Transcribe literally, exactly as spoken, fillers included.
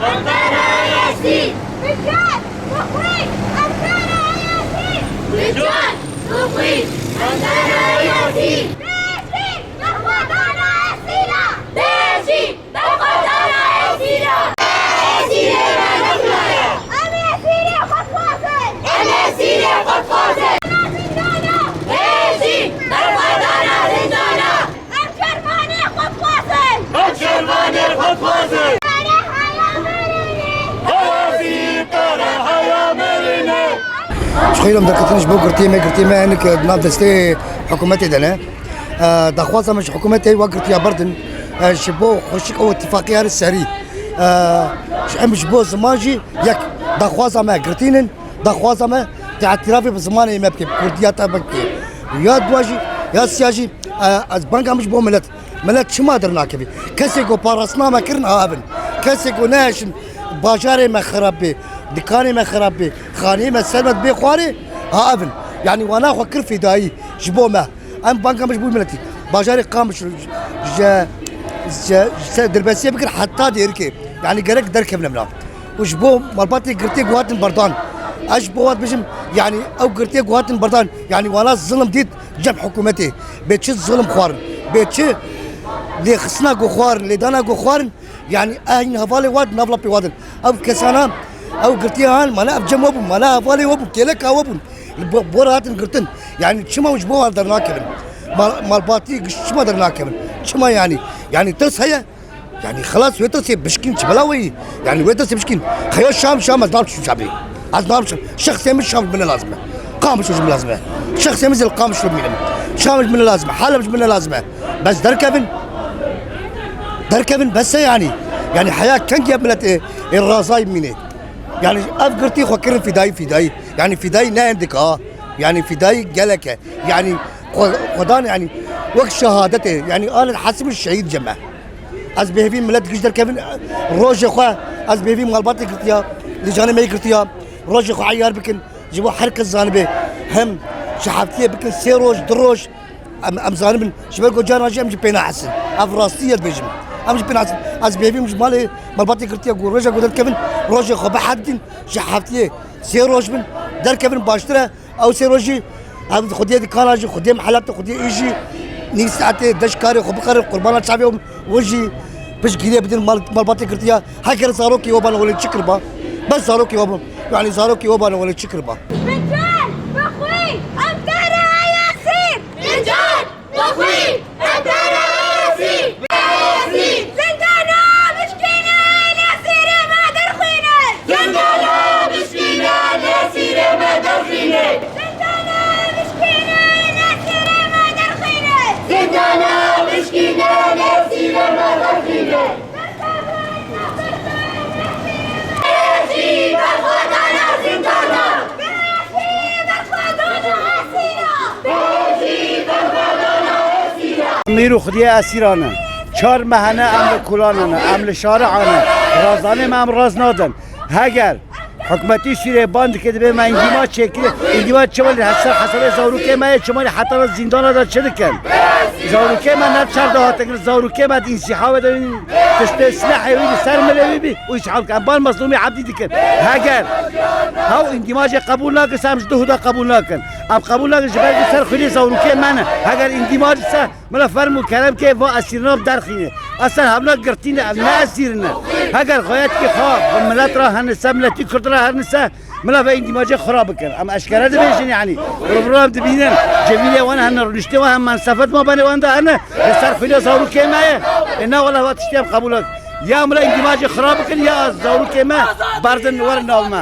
Ankara Yasin! Bi can! Bi xwîn! Ankara Yasin! Bi can! Bi xwîn! Ankara Yasin! Bêjî! Berxwedana esîra! Bêjî! Berxwedana esîra! Esîrê me nexilaye! Em esîrê xwe dixwazin! Em esîrê xwe dixwazin! Zindana! Bêjî! Berxwedana zindana! Em şervanê xwe dixwazin! Em şervanê xwe dixwazin! Qere heya merîne! Hewasî qere heya merîne! Ji xwe re em derketin ji bo girtiyê me, girtiyê me hinek di nav destê hikûmetê de ne. E, daxwaza me ji hikûmetê wa girtiya berdin. E, ji bo xweşik û îtîfaqî her serî. E, em ji bo ziman jî yek daxwaza me girtînin. Daxwaza me, te îtirafê bi zimanê me bike, bi kurdiya te bike. Ya dua jî, ya siya jî, e, ez banga min ji bo milet. Milet çima dernakevî? Kesê ku parastina me kirin, ha evin. Kesê ku neheşin, bajarê me xirab bê, dikanê me xirab bê, xaneyê me ser me dibê xwarê, ha evin. Yanî wana xwe kir fîdayî ji bo me. Em banga min ji bo miletî. Bajarê Qamişlo ji, ji, ji ser Dirbesiyê bigir heta Dêrikê. Yanî gerek derkevin em na. Û ji bo malbatê girtiyê ku hatin berdan. Ez ji bo wan dibêjim, yanî ew girtiyê ku hatin berdan, yanî wana zilim dît cem hikûmetê. Bê çi zilim xwarin, bê çi lêxistina ku xwarin, lêdana ku xwarin, yanî ew hîn hevalê wan di nav lapê wan din. Ew kesana, ew girtiya han, mane ev cem we bûn, mane hevalê we bûn, kêleka we bûn. Li bo, bo re hatin girtin. Yanî çima ji bo wan dernakevin? Mal, malbatî giş çima dernakevin? Çima yanî? Yanî tirs heye? Yanî xilas wê tirsê bişkîn çi bela weyî? Yanî wê tirsê bişkîn. Xeya Şam, Şam ez nam çû Şamê. Ez nam Şam. Şexsê min Şam ji min ne lazim e. Qamişlo ji min lazim e. Şexsê min zil Qamişlo bimînim. Şam ji min ne lazim e. Halep ji min ne lazim e. Bes derkevin. Derkevin bes e yanî. Yanî heya kengî ev milet ê, ê razayî bimîne. Yanî ev girtî xwe kirin fîdayî, fîdayî. Yanî fîdayî ne hindik ha. Yanî fîdayî gelek e. Yanî xwe, xwedan yanî wek şehadetê. Yanî alel hesibî şehîd cem e. Ez bêhevî milet giş derkevin rojê xwe. Ez bêhevî malbatê girtiya, lîjanê me yê girtiya. Rojê xwe eyar bikin. Ji bo her kes zanibe. Hem ji heftiyê bikin sê roj, du roj. Em, em zanibin, ji ber ku carna jî em jî pê nahesin. Ev rastî ye dibêjim. Em jî pê nahesin. Ez bêvîm ji malê malbatê girtiye ku roja ku derkevin, rojê xwe bihedin, ji heftiyê sê roj bin, derkevin baştir e. Ew sê roj jî, ev xwediyê dikana jî, xwediyê mihelatê, xwediyê î jî, nîv saetê, deş karê xwe bixerin, qurbana çavê wan jî piştgiriyê bidin mal, malbatê girtiye. Heger zarokê we bane welê çi kiriba? Bes zarokê we bûn. Yanî zarokê we bane welê çi kiriba? Bi can, bi xwîn, em te re heye sîr! Bi can, bi xwîn, em te re heye sîr! Zindana bişkîne, lê sîrê me derxîne! Zindana bişkîne, lê sîrê me derxîne! Zindana bişkîne, lê sîrê me derxîne! Zindana bişkîne, lê sîrê me derxîne! Mîr û xwediyê esîran e. Çar meh hene em li kolan ne, em li şari'a ne. Razanê me em raz nadin. Heger hikûmetî Sûriyê ban dike, dibê me îndîmac çêkirî. Îndîmac çima li ser hesabê zarokê me ye, çima li heta zîndana de çi dikin? Zarokê me ne çar de hatin, zarokê me di însîhabê de tiştê silahê wî li ser milê wî bî û îsîhab dikin. Em ban Mezlûmê Ebdî dikin. Heger hew îndîmacê qebûl nakin, se em ji duhû de qebûl nakin. Em qebûl nakin ji ber ku ser xwînê zarokê me ne. Heger îndîmac se, mila ferm û kerem ke va esîrina derxîne. Eser hevna girtîne, ev ne esîrine. Heger xweyetî xwe bi milet re hene se, miletî Kurd re hene se, mila ve îndîmacê xwe re bikin. Em eşkere dibêjin, yanî. Rûbirû em dibînin, civînê wan hene, rûniştê wan hene, mensefet ma benê wan de hene, li ser xwîna zarokê me ye. Ê ne wela va tiştê em qebûl nakin. Ya mila îndîmacê xwe re bikin, ya zarokê me berdin werin nav me.